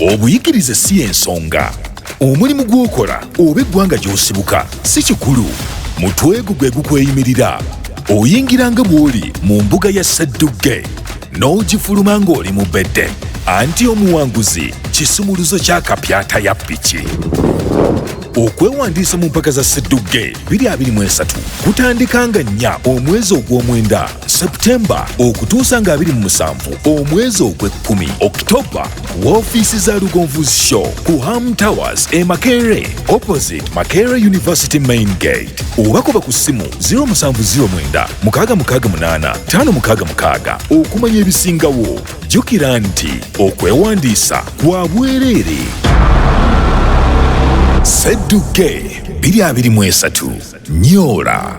Obuyigirize si y'ensonga. Omulimu gw'okola oba eggwanga gy'osibuka si kikulu. Mutwe gwo gwe gukweyimirira. Oyingira nga bw'oli mu mbuga ya Sseddugge n'ogifuluma ng'oli mu bedde. Anti omuwanguzi kisumuluzo kya kapyata ya piki. Okwewandiisa mu mpaka za Sseddugge 2023 kutandika nga 4 omwezi ogw'omwenda Septemba okutuusa nga 27 omwezi ogw'ekkumi Okitoba ku woofiisi za Lugonvu's Show ku Ham Towers e Makerere opposite Makerere University Main Gate oba kuba ku ssimu 0709 668 566 okumanya ebisingawo. Jjukira nti okwewandiisa kwa bwereere. Sseddugge 2023 Nyoola.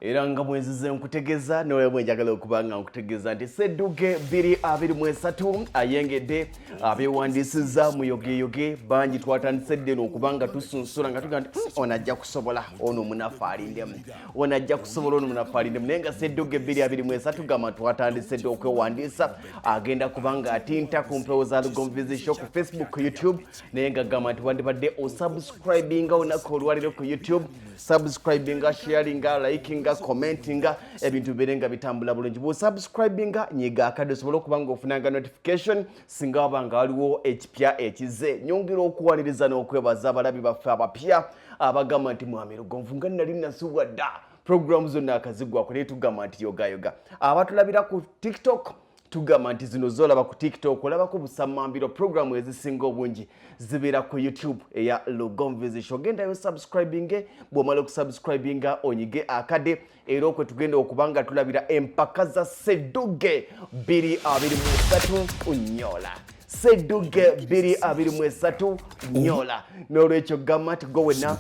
Era nga mwenzize nkutegeza noyo mwenjagala okuba nga nkutegeza nti Ssedduge 2023 ayengedde abewandiisiza muyogeyoge bangi. Twatandise dde okuba nga tusunsula nga tugaa nti ono ajja kusobola, ono omunafu alindemu, ono ajja kusobola, ono omunafu alindemu. Naye nga Ssedduge 2023 gamba twatandise dde okwewandiisa, agenda kuba nga atinta ku mpewo za Lugonvu's Show ku Facebook, YouTube. Naye nga gamba nti wandibadde osubscribinga olunaku olwaliro ku YouTube, subscribinga, sharinga, likinga, commentinga, ebintu bibeere nga bitambula bulungi. Bwosubscribinga, nyiga akadde osobole okuba nga ofunanga notification singa waba nga waliwo ekipya ekize. Nyongera okuwaniriza n'okwebaza abalabi baffe abapya abagamba nti mwami Lugonvu nga nali nasubwa dda, programu zonna akazigwako. Naye tugamba nti yogayoga abatulabira ku TikTok, tugamba nti zino zolaba ku TikTok olabako busamambiro. Programu ezisinga obungi zibeera ku YouTube eya Lugonvu's Show. Gendayo subscribinge, bw'omala okusubscribinga onyige akade, era okwe tugenda okuba nga tulabira empaka za Ssedduge 2023 nyola, Ssedduge 2023 nyola. N'olwekyo gamba nti gwe wenna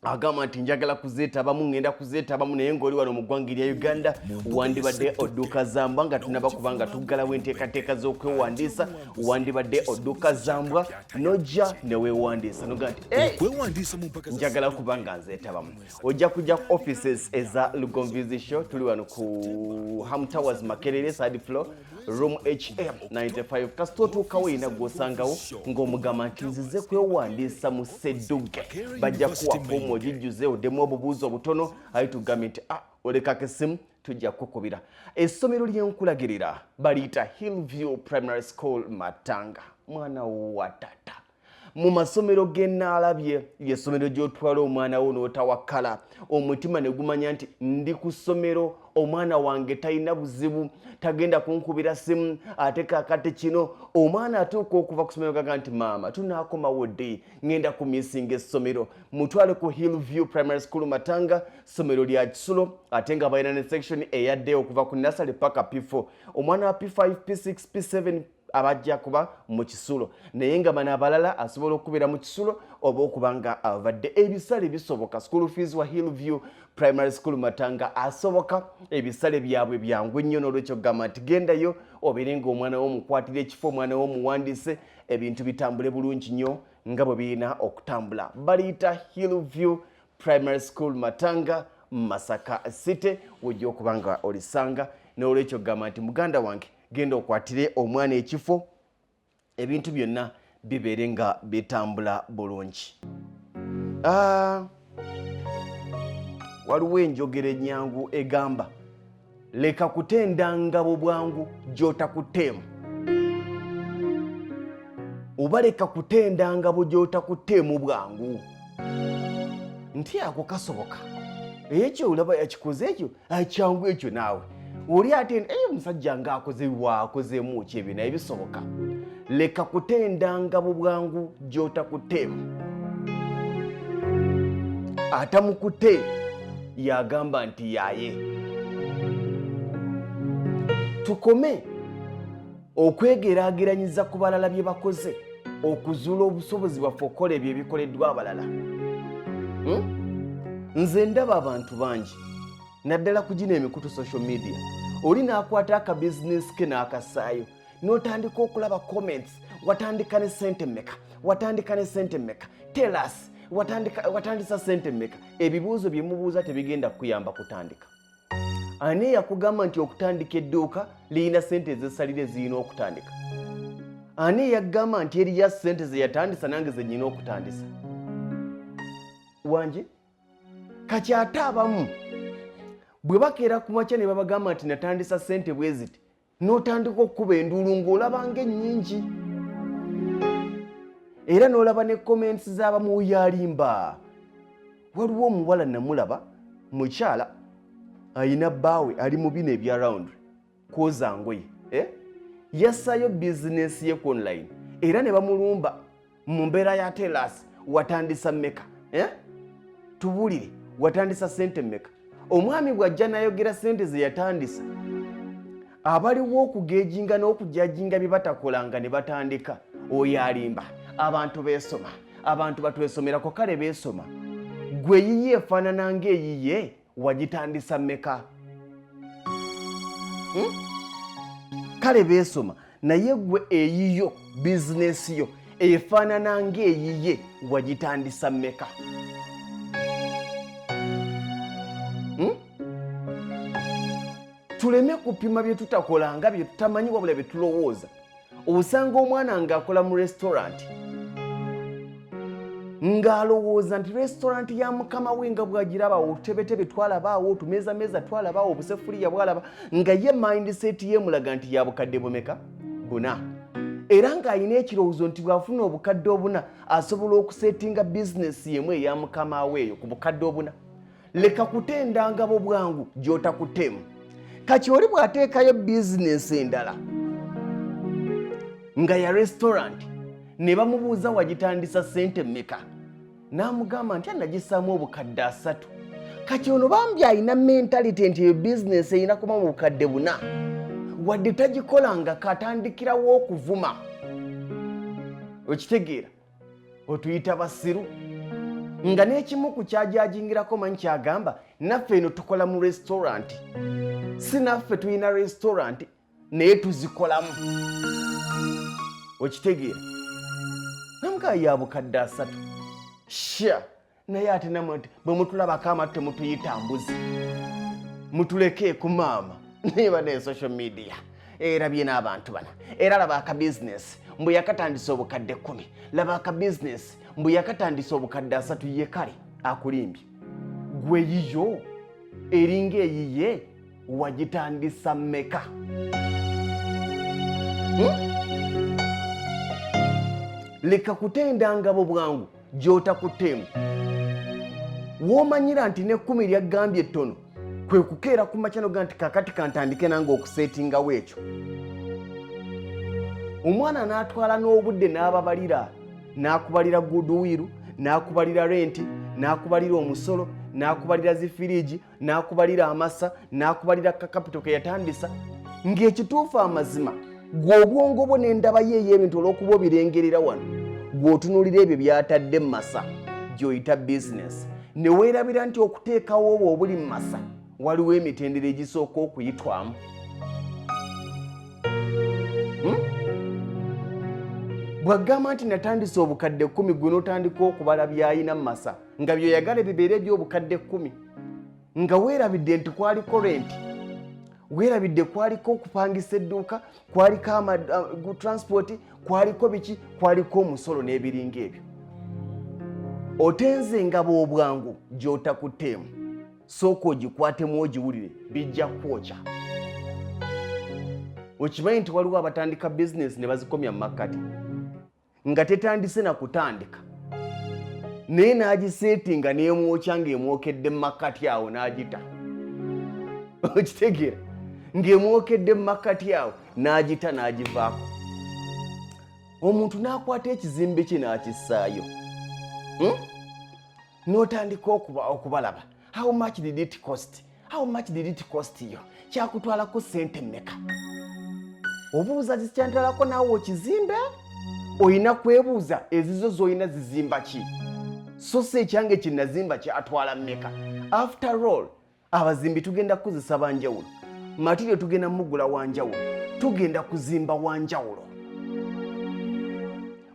agamba nti njagala kuzeetabamu, ngenda kuzeetabamu, naye ng'oli wano mu ggwanga erya Uganda, wandibadde odduka zambwa nga tunaba kuba nga tuggalawo enteekateeka z'okwewandiisa. Wandibadde odduka zambwa nojja neweewandiisa noga nti njagala kuba nga nzeetabamu. Ojja kujja ku offices eza Lugonvu's Show. Tuli wano ku Ham Towers, Makerere, third floor, room HM 95. Kasita otuukawo yina gwosangawo ng'omugamba nti nzize kwewandiisa mu Ssedduge, bajja kuwa foomu ogijjuze, oddemu obubuuzo obutono, aye tugambye nti ah, olekako essimu, tujja kukubira. Essomero lyenkulagirira baliyita Hillview Primary School, Matanga. Mwana wa tata, mu masomero genaalabye lyessomero gy'otwala omwana wo n'otawakkala omutima ne gumanya nti ndi ku ssomero, omwana wange talina buzibu, tagenda kunkubira simu. Ate kakati kino omwana atuuka okuva ku ssomero gaga nti maama tunaakomawo ddi, ŋŋenda ku missinga essomero. Mutwale ku Hillview Primary School, Matanga. Ssomero lya kisulo ate nga balina ne section eyadde okuva ku nursery paka P4. Omwana wa P5, P6, P7 abajja kuba mu kisulo, naye nga bano abalala asobola okubeera mu kisulo oba okuba nga avadde. Ebisale bisoboka. School fees wa Hillview Primary School, Matanga asoboka. Ebisale byabwe byangu nnyo. N'olwekyo gamba nti gendayo obeere nga omwana wo omukwatira ekifo, omwana wo omuwandiise, ebintu bitambule bulungi nnyo nga bwe birina okutambula. Baliyita Hillview Primary School, Matanga, Masaka City, wojja okuba nga olisanga. N'olwekyo gamba nti muganda wange, genda okwatire omwana ekifo, ebintu byonna bibeere nga bitambula bulungi. Waliwo enjogera enyangu egamba leka kutenda ngabo bwangu gy'otakuteemu, oba leka kutenda ngabo gy'otakuteemu bwangu, nti ako kasoboka, ekyo olaba yakikoze, ekyo akyangu, ekyo naawe oli ate eyo omusajja ng'akoze waakozeemu ki, ebyo naye bisoboka. Leka kutenda ngabo bwangu gy'otakuteemu. Atamukute yagamba nti yaye. Tukome okwegeraageranyiza ku balala bye bakoze okuzuula obusobozi bwaffe okukola ebyo ebikoleddwa abalala. Nze ndaba abantu bangi naddala ku gino emikutu social media, oli n'akwata akabizinesi ke n'akasaayo, n'otandika okulaba comments: watandika ne sente mmeka? Watandika ne sente mmeka? Tell us, watandisa sente mmeka? Ebibuuzo bye mubuuza tebigenda kukuyamba kutandika. Ani eyakugamba nti okutandika edduuka lirina sente ezesalira ezirina okutandika? Ani eyagamba nti eriya sente zeyatandisa nange zenyina okutandisa? Wangi kati ate abamu bwe bakeera ku makya ne babagamba nti natandisa sente bwe ziti, n'otandika okukuba enduulu ng'olaba ng'ennyingi, era n'olaba ne comments z'abamu oyo alimba. Waliwo omuwala namulaba, mukyala ayina bbaawe ali mu bino ebya laundry, kwoza ngoye, eh? Yassayo bizinesi ye ku online era ne bamulumba mu mbeera ya telas, watandisa mmeka, eh? Tubuulire, watandisa sente mmeka? Omwami bw'ajja n'ayogera sente ze yatandisa, abaliwo okugejinga n'okujajinga bye batakolanga ne batandika, oyo alimba. Abantu beesoma, abantu batwesomerako, kale beesoma. Gwe yiye efaanana ng'eyiye wagitandisa mmeka? Kale beesoma, naye gwe eyiyo bizinesi yo efaanana ng'eyiye wagitandisa mmeka? Tuleme kupima bye tutakolanga, bye tutamanyi, wabula bye tulowooza. Osanga omwana ng'akola mu restaurant ng'alowooza nti restaurant ya mukama we nga bw'agiraba, otutebetebe twalabaawo, otumeezameza twalabaawo, obusefuliya bwalaba, nga ye mindset yemulaga nti ya bukadde bumeka? Buna. Era ng'alina ekirowoozo nti bw'afuna obukadde obuna asobola okusetinga bizinesi yemu eya mukama we eyo ku bukadde obuna. Leka kutenda ngabo bwangu gy'otakuteemu. Kati oli bw'ateekayo bizinesi endala nga ya restaurant ne bamubuuza wagitandisa sente mmeka, n'amugamba nti anagisaamu obukadde 30. Kati ono bambi alina mentality nti eyo bizinesi erina kuba mu bukadde 4, wadde tagikolanga katandikirawo okuvuma. Okitegeera? Otuyita basiru, nga n'ekimu ku kyajajingirako manyi kyagamba, naffe eno tukola mu restaurant, si naffe tulina restaurant naye tuzikolamu. Okitegeera? Namugaa ya bukadde 30 sha, naye ate namwe bwe mutulabako amatu temutuyita mbuzi, mutulekeeku maama. Naye bana social media erabye n'abantu bana, era laba akabizinesi mbu yakatandisa obukadde 10, laba akabizinesi mbu yakatandisa obukadde 30. Ye kale akulimbye. Gwe yiyo eringa eyiye wagitandisa mmeka? Leka kutenda ngabo bwangu gy'otakuteemu. W'omanyira nti n'ekkumi lyaggambye ettono kwe kukeera ku makya noga nti kakati kantandike nange okuseetingawo ekyo. Omwana n'atwala n'obudde n'ababalira, n'akubalira goodwill, n'akubalira renti, n'akubalira omusolo, n'akubalira zifiriji, n'akubalira amasa, n'akubalira kakapito ke yatandisa, ng'ekituufu amazima gwe obwongo bwo n'endaba ye ey'ebintu olw'okuba obirengerera wano, gw'otunuulira ebyo by'atadde mu masa gy'oyita bizinesi, ne weerabira nti okuteekawo obwo obuli mu masa waliwo emitendera egisooka okuyitwamu. Bw'agamba nti natandise obukadde 10, gwe n'otandika okubala by'alina mu masa nga byoyagala bibeere eby'obukadde 10, nga weerabidde nti kwaliko renti, weerabidde kwaliko okupangisa edduuka, kwaliko transport, kwaliko biki, kwaliko omusolo n'ebiringa ebyo. Otenze engabo obwangu gy'otakutteemu, sooka ogikwatemu ogiwulire, bijja kwokya. Okimanyi nti waliwo abatandika bizinesi ne bazikomya mu makkati nga tetandise na kutandika, naye n'agiseetinga n'emwokya ng'emwokedde mu makkati awo n'agita. Okitegeera? Ng'emwokedde mu makkati awo n'agita n'agivaako. Omuntu n'akwata ekizimbe kye n'akissaayo, N'otandika okubalaba, how much did it cost, how much did it cost you, kyakutwalako sente mmeka? Obuuza zikyantwalako, naawe okizimbe olina kwebuuza ezizo z'olina zizimba ki, so si ekyange kyenazimba kyatwala mmeka. After all, abazimbi tugenda kukozesa banjawulo, material tugenda mugula wanjawulo, tugenda kuzimba wanjawulo.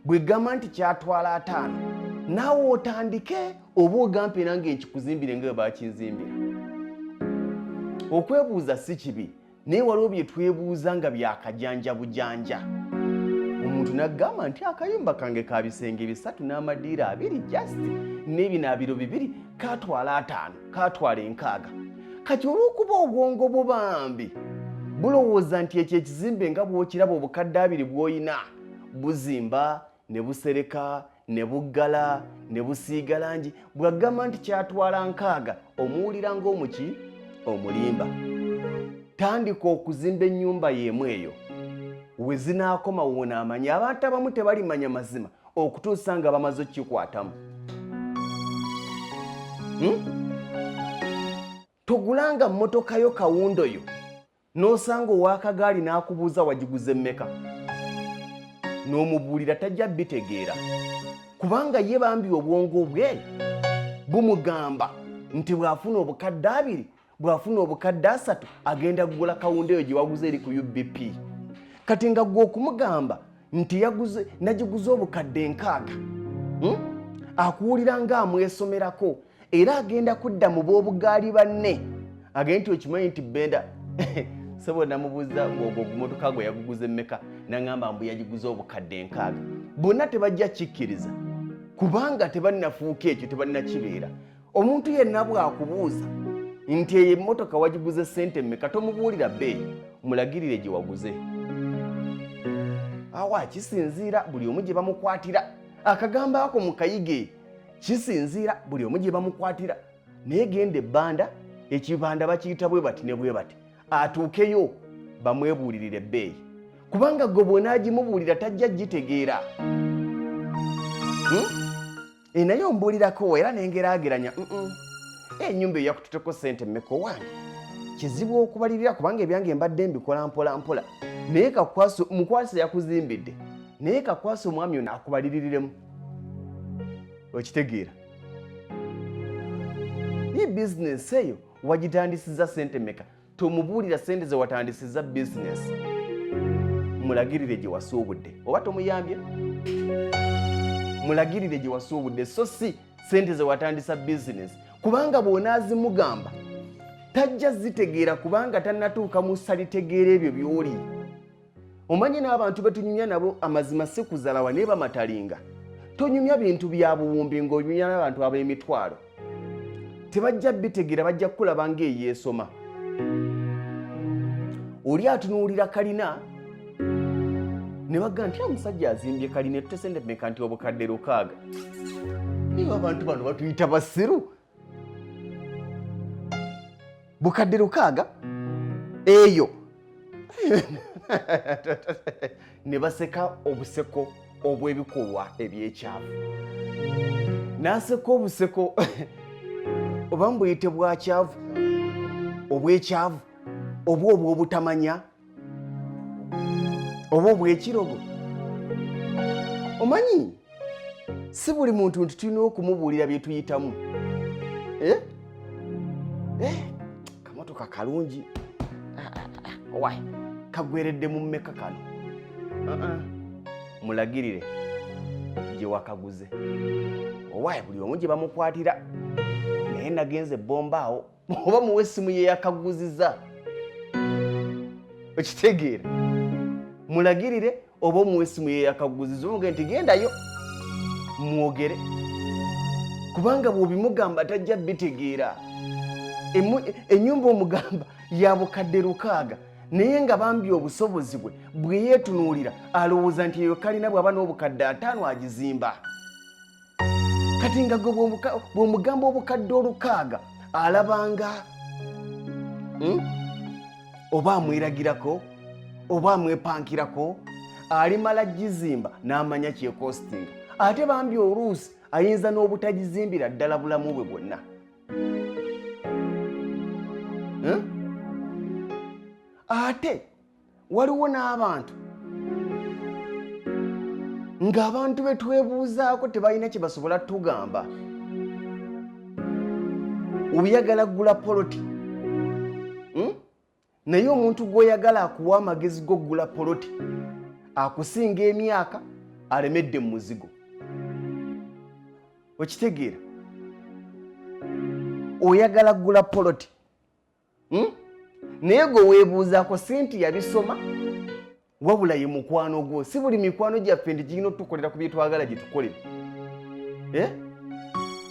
Bwegamba nti kyatwala 50, naawe otandike oba ogampe nange nkikuzimbire nga bwe bakinzimbira. Okwebuuza si kibi, naye waliwo bye twebuuza nga byakajanja bujanja. Omuntu n'agamba nti akayumba kange ka bisenge 3 n'amadiiro 2 just n'ebinaabiro 2 katwala 5, katwala 60. Kati olw'okuba obwongo bwo bambi bulowooza nti ekyo ekizimbe nga bw'okiraba obukadde 2 bw'olina buzimba ne busereka ne buggala ne busiiga langi, bw'agamba nti kyatwala 60 omuwulira ng'omuki omulimba. Tandika okuzimba ennyumba y'emu eyo, we zinaakoma woonaamanya. Abantu abamu tebalimanya mazima okutuusa nga bamaze okukikwatamu. Togulanga mmotoka yo kawundo yo n'osanga ow'akagaali n'akubuuza wagiguze mmeka, n'omubuulira tajja bitegeera, kubanga ye bambi obwongo bwe bumugamba nti bw'afuna obukadde 2, bw'afuna obukadde 3 agenda kugula kawundo eyo gye waguze eri ku UBP. Kati nga ggwe okumugamba nti nagiguze obukadde 60, akuwulira ng'amwesomerako, era agenda kudda mu b'obugaali banne agende nti okimanyi nti Benda sebo namubuuza ng'ogwo ogumotoka gwe yaguguze mmeka, n'aŋŋamba mbu yagiguze obukadde 60. Bonna tebajja kikkiriza kubanga tebannafuuka ekyo, tebannakibeera. Omuntu yenna bw'akubuuza nti eyo emmotoka wagiguze ssente mmeka, tomubuulira bbeeyi, mulagirire gye waguze. Awa kisinziira buli omu gye bamukwatira. Akagambo ako mukayige, kisinziira buli omu gye bamukwatira. Naye genda ebbanda, ekibanda bakiyita bwe bati ne bwe bati, atuukeyo bamwebuulirire ebbeeyi, kubanga gwe bw'onaagimubuulira tajja gitegeera. Naye ombuulirako era nengeraageranya ennyumba eyo yakututeko ssente mmeka owange? Kizibu okubalirira kubanga ebyange mbadde mbikola mpola mpola, naye kakwasa mukwasa yakuzimbidde, naye kakwasa omwami ono akubaliririremu. Okitegeera? Ye bizinensi eyo wagitandisiza ssente mmeka? Tomubuulira ssente ze watandisiza bizinensi, mulagirire gye wasuubudde, oba tomuyambye, mulagirire gye wasuubudde, so si ssente ze watandisa bizinensi, kubanga bw'onaazimugamba tajja zitegeera, kubanga tannatuuka mu ssalitegeera ebyo by'oli. Omanyi n'abantu betunyumya nabo amazima si kuzalawa naye bamatalinga. Tonyumya bintu bya buwumbi ng'onyumya n'abantu ab'emitwalo, tebajja bitegeera, bajja kukulaba ng'eyeesoma. Oli atunuulira kalina ne bagamba nti omusajja azimbye kalina etute sente mmeka, nti obukadde 6. Naye abantu bano batuyita basiru. Bukadde 6 eyo ne baseka obuseko obw'ebikolwa ebyekyavu, n'aseka obuseko oba mbuyite bwakyavu, obwekyavu, oba obw'obutamanya, oba obw'ekirogo. Omanyi si buli muntu nti tulina okumubuulira bye tuyitamu. Kamotoka kalungi, owaye kagweredde mu mmeka kano? Mulagirire gye wakaguze, owaye buli omu gye bamukwatira, naye nagenze ebbomba awo, oba muwe essimu ye yakaguziza. Okitegeera? Mulagirire oba omuwe essimu ye yakaguziza, omugende nti gendayo mwogere, kubanga bw'obimugamba tajja bitegeera. Ennyumba omugamba ya bukadde 6, naye nga bambi obusobozi bwe bwe yeetunuulira alowooza nti eyo kalina bw'aba n'obukadde 5 agizimba. Kati nga gwe bw'omugamba obukadde 6 alabanga oba amweragirako oba amwepankirako, alimala gizimba n'amanya kyekostinga. Ate bambi oluusi ayinza n'obutagizimbira ddala bulamu bwe bwonna. Ate waliwo n'abantu ng'abantu be twebuuzaako tebalina kye basobola tugamba. Oyagala kugula poloti, Naye omuntu gw'oyagala akuwa amagezi g'okugula poloti akusinga emyaka, alemedde mu muzigo. Okitegeera? Oyagala kugula poloti, Naye gwe weebuuzaako si nti yabisoma, wabula ye mukwano gwo. Si buli mikwano gyaffe nti girina otukolera ku byetwagala gye tukolera. Eh?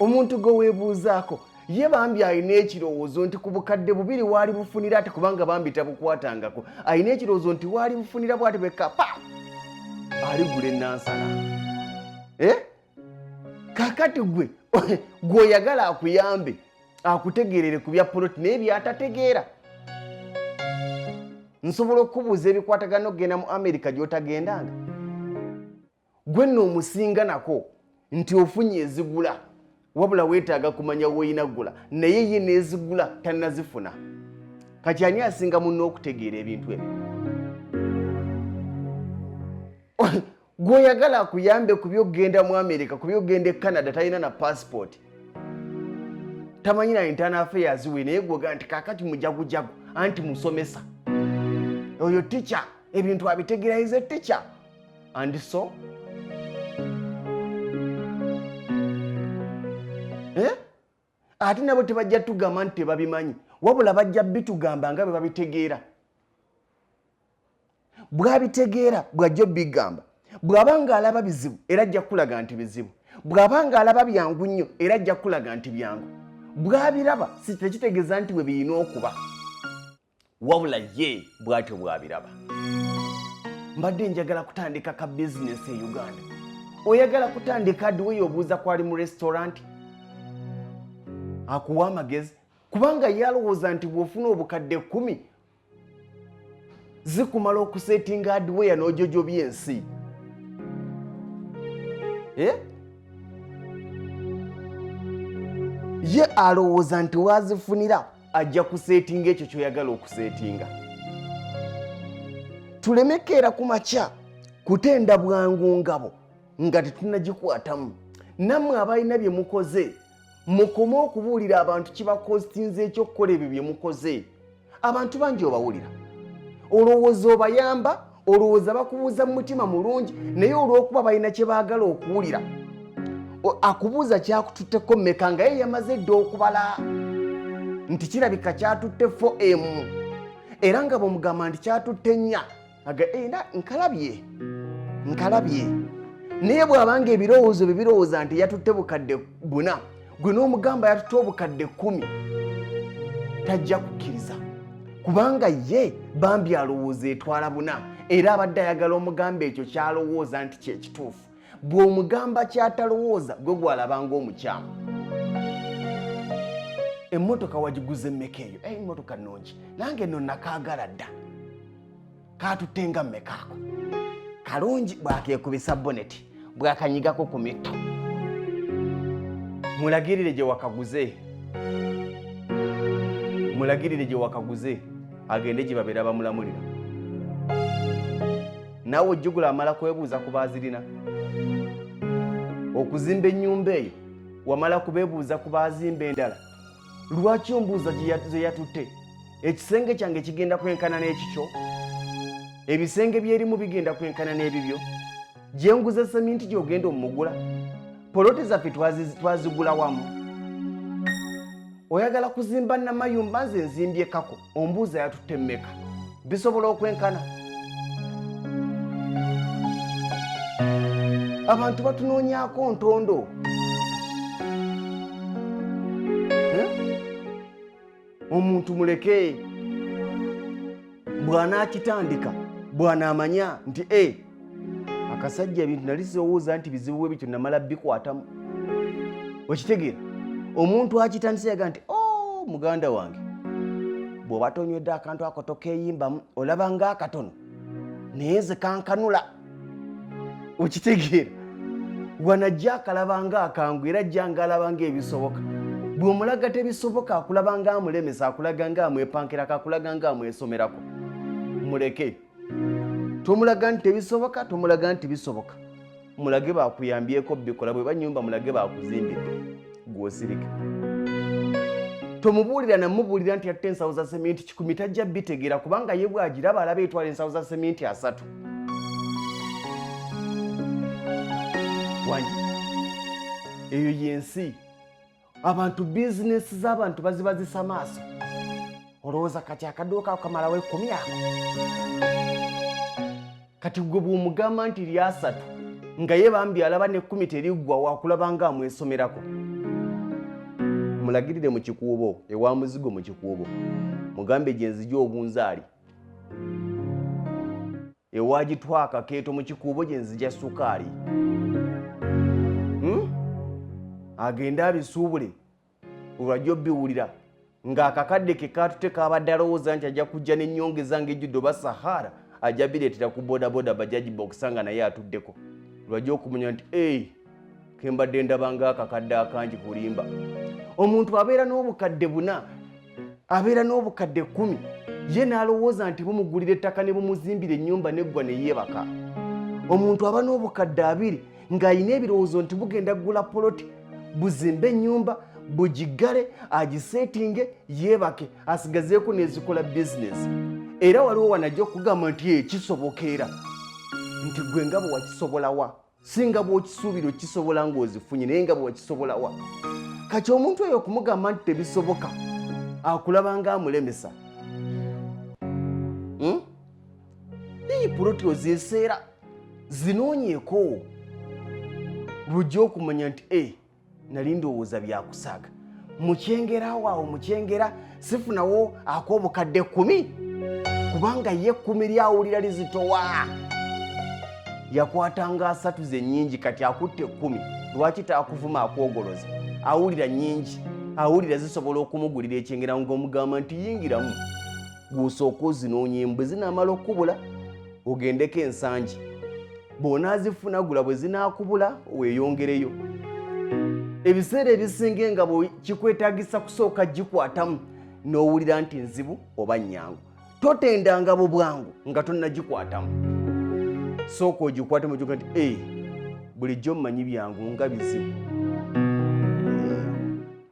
Omuntu gwe weebuuzaako ye bambi alina ekirowoozo nti ku bukadde 2 waali bufunira ati, kubanga bambi tabukwatangako, alina ekirowoozo nti waali bufunira bwati bwekka pa aligula enansana. Eh? Kakati gwe gweoyagala akuyambe akutegeerere ku bya poloti naye byatategeera. Nsobola okukubuuza ebikwatagana okugenda mu Amerika gy'otagendanga, gwe nno omusinga nako nti ofunye ezigula, wabula weetaaga kumanya woolina gula, naye ye n'ezigula tannazifuna. Kati ani asinga munno okutegeera ebintu ebyo? Gw'oyagala akuyambe ku by'okugenda mu Amerika, ku by'okugenda e Canada, talina na passport, tamanyi na internal affairs we, naye gwoga nti kakati mujagujagu anti musomesa oyo teacher, ebintu abitegeera, is a teacher. And so eh? Ate nabo tebajja tugamba nti tebabimanyi, wabula bajja bitugamba nga bwe babitegeera. Bwabitegeera bwajja obigamba. Bw'aba ng'alaba bizibu era ajja kukulaga nti bizibu, bw'aba ng'alaba byangu nnyo era ajja kukulaga nti byangu. Bw'abiraba si tekitegeeza nti bwe birina okuba, wabula ye bw'atyo bw'abiraba. Mbadde njagala kutandika ka bizinesi e Uganda. Oyagala kutandika adiweyo, obuuza kwali mu restaurant akuwa amagezi, kubanga ye alowooza nti bw'ofuna obukadde 10 zikumala okusetinga hardware n'ojojobya ensi. Eh? Ye alowooza nti wazifunira ajja kusetinga ekyo kyoyagala okusetinga. Tulemekeera ku makya kutenda bwangu ngabo nga tetunagikwatamu. Nammwe abalina bye mukoze mukome okubuulira abantu kibakostinze ekyokukola ebyo bye mukoze. Abantu bangi obawulira, olowooza obayamba, olowooza bakubuuza mu mutima mulungi, naye olw'okuba balina kye baagala okuwulira, akubuuza kyakututteko mmeka nga ye yamaze dda okubala nti kirabika kyatutte 4m, era nga bw'omugamba nti kyatutte 4 aga era nkalabye nkalabye. Naye bw'abanga ebirowoozo bye birowooza nti yatutte bukadde 4, gwe n'omugamba yatutte obukadde 10, tajja kukkiriza, kubanga ye bambi alowooza etwala 4, era abadde ayagala omugamba ekyo kyalowooza nti kyekituufu. Bw'omugamba kyatalowooza, gwe gwalaba ng'omukyamu. Emmotoka wagiguze mmeka eyo? Emmotoka nnungi, nange nno nakaagala dda. Katutte nga mmeka ako? Kalungi. Bwakekubisa boneti, bwakanyigako ku mitto, mulagirire gye wakaguze, mulagirire gye wakaguze, agende gye babeera bamulamulira. Naawe ojjugula amala kwebuuza ku baazirina. Okuzimba ennyumba eyo wamala kubeebuuza ku baazimba endala? Lwaki ombuuza ze yatutte? Ekisenge kyange kigenda kwenkana n'ekikyo? Ebisenge byerimu bigenda kwenkana n'ebibyo? Gyenguza seminti gy'ogenda omugula? Poloti zaffe twazigula wamu? Oyagala kuzimba namayumba, nze nzimbye kako, ombuuza yatutte mmeka? Bisobola okwenkana? Abantu batunoonyaako ntondo. Omuntu muleke bw'anaakitandika, bw'anaamanya nti e akasajja ebintu nali sirowooza nti bizibu bwe bityo, namala bikwatamu. Okitegeera? Omuntu akitandise yaga nti o oh, muganda wange, bw'oba tonywedde akantu ako tokeeyimbamu, olaba ng'akatono naye nze kankanula. Okitegeera? Wanajja akalaba ng'akangu, era ajja ng'alaba ng'ebisoboka. Bw'omulaga tebisoboka, akulaba ng'amulemesa, akulaga ng'amwepankirako, akulaga ng'amwesomerako. Muleke, tomulaga nti tebisoboka, tomulaga nti bisoboka, mulage bakuyambyeko bikola. Bwe banyumba, mulage bakuzimbidde, gw'osirike. Tomubuulira namubuulira nti yatta ensawo za seminti 100, tajja bitegeera, kubanga ye bw'agiraba alaba etwala ensawo za seminti 30. Wangi eyo yensi. Abantu bizinesi z'abantu bazibazisa maaso. Olowooza kati akaduuka ako kamalawo 10 ako? Kati gwe bw'omugamba nti lyasatu nga ye bambi alaba n'ekkumi teriggwa, wakulaba nga amwesomerako. Mulagirire mu Kikuubo, ewa Muzigo mu Kikuubo, mugambe gye nzija obunzaali, ewagitwaka keeto mu Kikuubo gye nzija sukaali. Agende abisuubule, olwajja obiwulira ng'akakadde ke kaatute kabadde alowooza nti ajja kujja n'ennyongeza ng'ejjudde oba Sahara, ajja bireetera ku bodaboda bajaji bokisa nga naye atuddeko. Lwajja okumanya nti ei, kembadde ndaba ng'akakadde akangi kulimba. Omuntu abeera n'obukadde 4, abeera n'obukadde 10, ye n'alowooza nti bumugulira ettaka ne bumuzimbira ennyumba neggwa ne yeebaka. Omuntu aba n'obukadde 20 ng'alina ebirowoozo nti bugenda kugula poloti, buzimbe ennyumba, bugiggale, agiseetinge, yeebake, asigazeeko n'ezikola bizinesi. Era waliwo wanajja okugamba nti kisoboka, era nti gwe nga bwe wakisobolawa, si nga bw'okisuubira okisobola ng'ozifunye, naye nga bwe wakisobolawa. Kati omuntu oyo okumugamba nti tebisoboka, akulaba nga amulemesa. Iyi puloti ozeeseera zinoonyeeko, lujja okumanya nti nali ndowooza byakusaaga. Mukyengera awo mukyengera sifunawo ak'obukadde 10, kubanga ye 10 lyawulira lizitowa. Yakwatanga 3 ze nnyingi, kati akutte 10. Lwaki taakuvuma akwogoloza? Awulira nnyingi, awulira zisobola okumugulira ekyengera, ng'omugamba nti yingiramu gw'osooka ozinoonyeemu, bwe zinaamala okukubula ogendeko ensangi, bw'onaazifuna gula, bwe zinaakubula weeyongereyo. Ebiseera ebisinga nga bwe kikwetaagisa kusooka gikwatamu n'owulira nti nzibu oba nnyangu. Totendanga bu bwangu nga tonnagikwatamu, sooka ogikwatemu ogyuka nti bulijjo mmanyi byangu nga bizibu.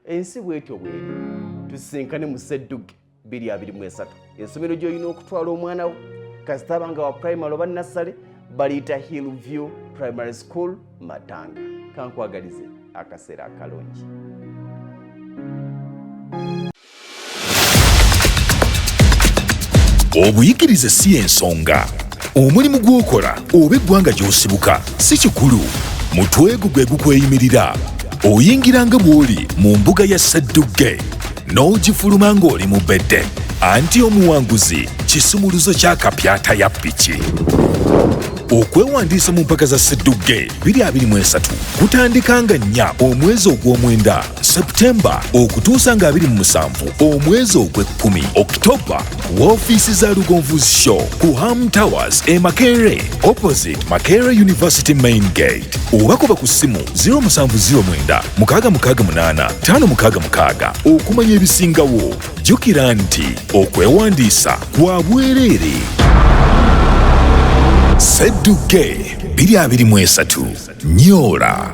Ensi bwetyo bweri. Tusisinkane mu Ssedduge 2023. Essomero gy'olina okutwala omwana wo kasita aba nga wa primary oba nursery baliyita Hillview Primary School Matanga. Kankwagalize akaseera akalungi. Obuyigirize si ensonga, omulimu gw'okola oba eggwanga gy'osibuka si kikulu. Mutwe gwo gwe gukweyimirira. Oyingira nga bw'oli mu mbuga ya Sseddugge n'ogifuluma ng'oli mu bedde, anti omuwanguzi kisumuluzo kya kapyata ya piki. Okwewandiisa mu mpaka za Sseddugge 2023 kutandika nga 4 omwezi ogw'omwenda Septemba okutuusa nga 27 omwezi ogw'ekkumi Oktoba, woofiisi za Lugonvu Show ku Ham Towers e Makerere, opposite Makerere University main gate, oba kuba ku ssimu 0709 668 566 okumanya ebisingawo. Jjukira nti okwewandiisa kwa bwereere. Sseddugge 2023 nyoola.